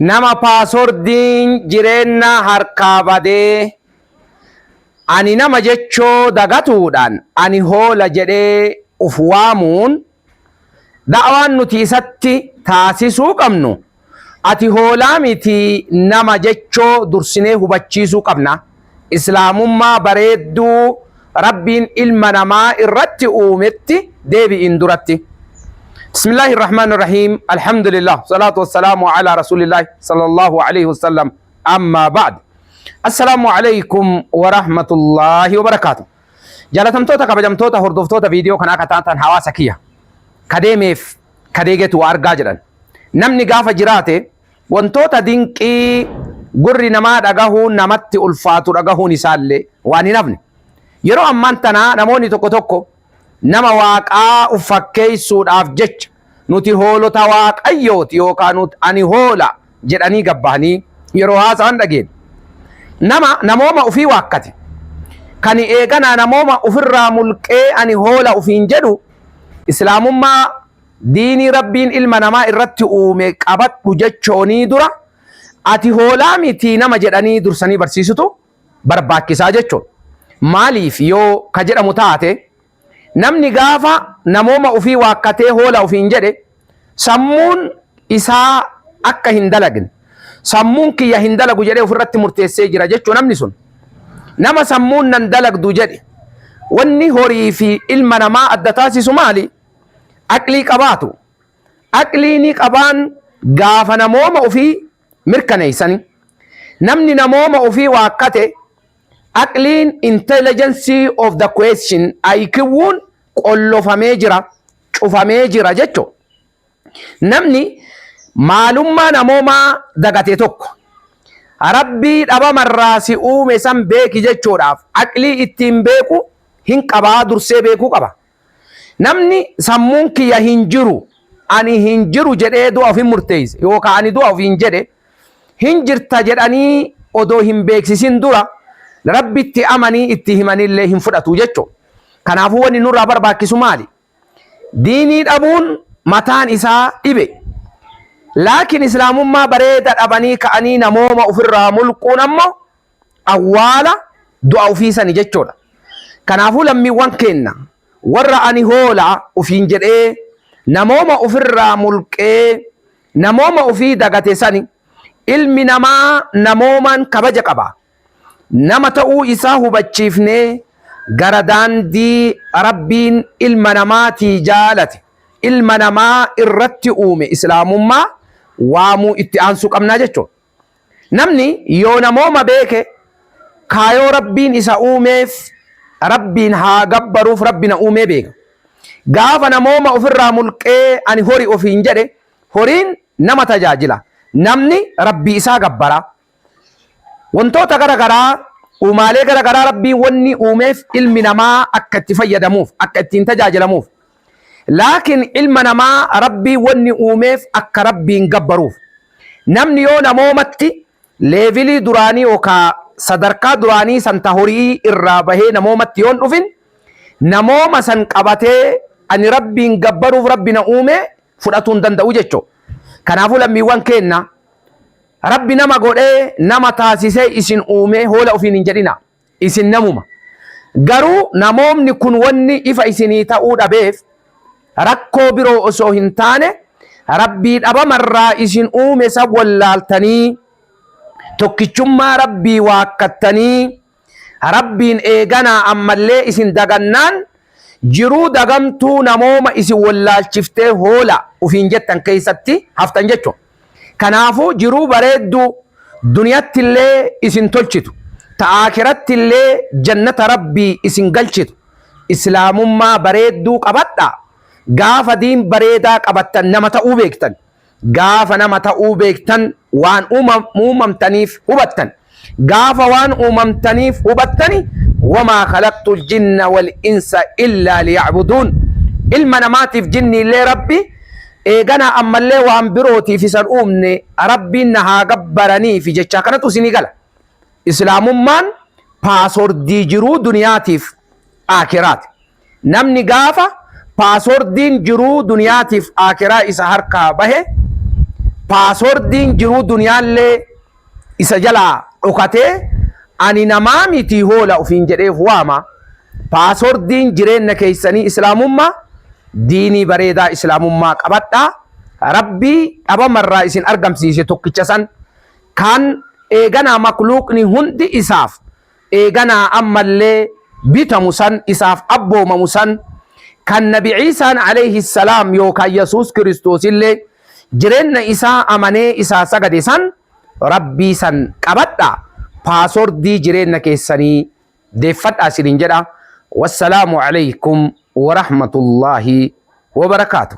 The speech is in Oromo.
Nama paasordiin jireennaa harkaa badee ani nama jechoo dagatuudhaan ani hoola jedhee uf waamuun, da'waan nuti isatti taasisuu qabnu ati hoolaa miti nama jechoo dursinee hubachiisuu qabna. Islaamummaa bareedduu Rabbiin ilma namaa irratti uumetti deebi'iin duratti. Bismillaahi Rahmaani Rahiim. Alhamdulillah. Salaatu wassalaamu ala Rasuulillah sallallahu alayhi wasallam. Amma ba'd. Assalaamu alaykum wa rahmatullahi wa barakaatu. Jaalatamtoota, kabajamtoota hordoftoota viidiyoo kanaa akka taatan, hawaasa kiyya. Kadeemeef kadeegetu waa argaa jedhan. Namni gaafa jiraate wantoota dinqii gurri namaa dhagahuun namatti ulfaatu dhagahuun isaallee waan hin hafne. Yeroo ammaan tanaa namoonni tokko tokko nama waaqaa uf fakkeessuudhaaf jecha nuti hoolota waaqayyooti yookaan nuti ani hoola jedhanii gabbahanii yeroo haasa'an dhageenya. Nama namooma ofii waakkate, kan eeganaa namooma ofirraa mulqee ani hoola ofiin jedhu, islaamummaa diinii Rabbiin ilma namaa irratti uume qabadhu jechoonii dura ati hoolaa miti nama jedhanii dursanii barsiisutu barbaachisaa jechuudha. Maaliif yoo ka jedhamu taate, namni gaafa namooma ofii waakkatee hoola ofiin jedhe sammuun isaa akka hin dalagne, sammuun kiyya hin dalagu jedhee ofirratti murteessee jira jechuu. Namni sun nama sammuun nan dalagdu jedhe, wanni horii fi ilma namaa adda taasisu maali? Aqlii qabaatu. Aqlii ni qabaan gaafa namooma ofii mirkaneessani. Namni namooma ofii waakkate aqliin, intelligence of the question, IQ'n qollofamee jira, cufamee jira jechuudha. Namni maalummaa namoomaa dagate tokko Rabbii dhabamarraa si uume san beeki jechuudhaaf aqlii ittiin beeku hin qabaa, dursee beekuu qaba. Namni sammuun kiyya hin jiru, ani hin jiru jedhee du'a ofin murteesse yookaan ani du'a ofiin jedhe, hin jirta jedhanii odoo hin beeksisin dura Rabbitti amanii itti himanillee hin fudhatu jechuudha. Kanaafuu wanni nurraa barbaachisu maali? Diinii dhabuun mataan isaa dhibe. Laakiin islaamummaa bareeda dhabanii ka'anii namooma ofirraa mulquun ammoo awwaala du'a ofii sani jechuudha. Kanaafuu lammiiwwan keenna warra ani hoola ofiin jedhee namooma ofirraa mulqee namooma ofii dagate sani, ilmi namaa namoomaan kabaja qaba. Nama ta'uu isaa hubachiifnee gara daandii Rabbiin ilma namaatii jaalate, ilma namaa irratti uume, islaamummaa waamuu itti aansuu qabnaa jechuudha. Namni yoo namooma beeke kaayoo Rabbiin isa uumeef, Rabbiin haa gabbaruuf Rabbi na uumee beeka. Gaafa namooma ofirraa mulqee ani hori ofiin jedhe, horiin nama tajaajila. Namni Rabbii isaa gabbara. Wantoota gara garaa, uumaalee gara garaa Rabbiin wanni uumeef ilmi namaa akka itti fayyadamuuf, akka ittiin tajaajilamuuf. Laakiin ilma namaa Rabbiin wanni uumeef akka Rabbiin gabbaruuf. Namni yoo namoomatti leevilii duraanii yookaan sadarkaa duraanii san ta horii irraa bahee namoomatti yoon dhufin, namooma san qabatee ani Rabbiin gabbaruuf Rabbi na uume fudhatuu hin danda'u jechuudha. Kanaafuu lammiiwwan keenna, Rabbi nama godhee nama taasisee isin uumee hoola ofiin hin jedhina. Isin namuma. Garuu namoomni kun wanni ifa isinii ta'uu dhabeef rakkoo biroo osoo hin taane, Rabbii dhabamarraa isin uume san wallaaltanii, tokkichummaa Rabbii waakkattanii, Rabbiin eeganaa ammallee isin dagannaan jiruu dagamtuu namooma isin wallaalchiftee hoola ofiin jettan keessatti haftan jechuudha. Kanaafuu jiruu bareedduu duniyatti illee isin tolchitu, ta aakiratti illee jannata Rabbii isin galchitu, islaamummaa bareedduu qabadhaa. Gaafa diin bareedaa qabattan nama ta'uu beektan. Gaafa nama ta'uu beektan waan uumamtaniif hubattan. Gaafa waan uumamtaniif hubattani, wamaa khalaqtul jinna wal insa illaa liya'buduun. Ilma namaatiif jinni illee Rabbi eeganaa ammallee waan birootiif isan uumne, Rabbiin na haa gabbaraniif jechaa kanatu isinii gala. Islaamummaan paaswordii jiruu duniyaatiif aakiraati. Namni gaafa paaswordiin jiruu duniyaatiif aakiraa isa harkaa bahe Paasoordiin jiruu duniyaallee isa jalaa dhokatee ani namaa miti hoola ofiin jedheef waama. Paasoordiin jireenya keessanii islaamummaa, diinii bareedaa islaamummaa qabadhaa. Rabbii dhabamarraa isin argamsiise tokkicha san kan eeganaa makluuqni hundi isaaf eeganaa ammallee bitamu san, isaaf abboomamu san, kan Nabi Iisaan alayhi salaam yookaan Yesuus Kiristoos illee jireenya isaa amanee isaa sagade san, Rabbii san qabadha, paasoordii jireenya keessanii deeffadhaa isiniin jedha. Wassalaamu alaykum warahmatullaahi wabarakaatu.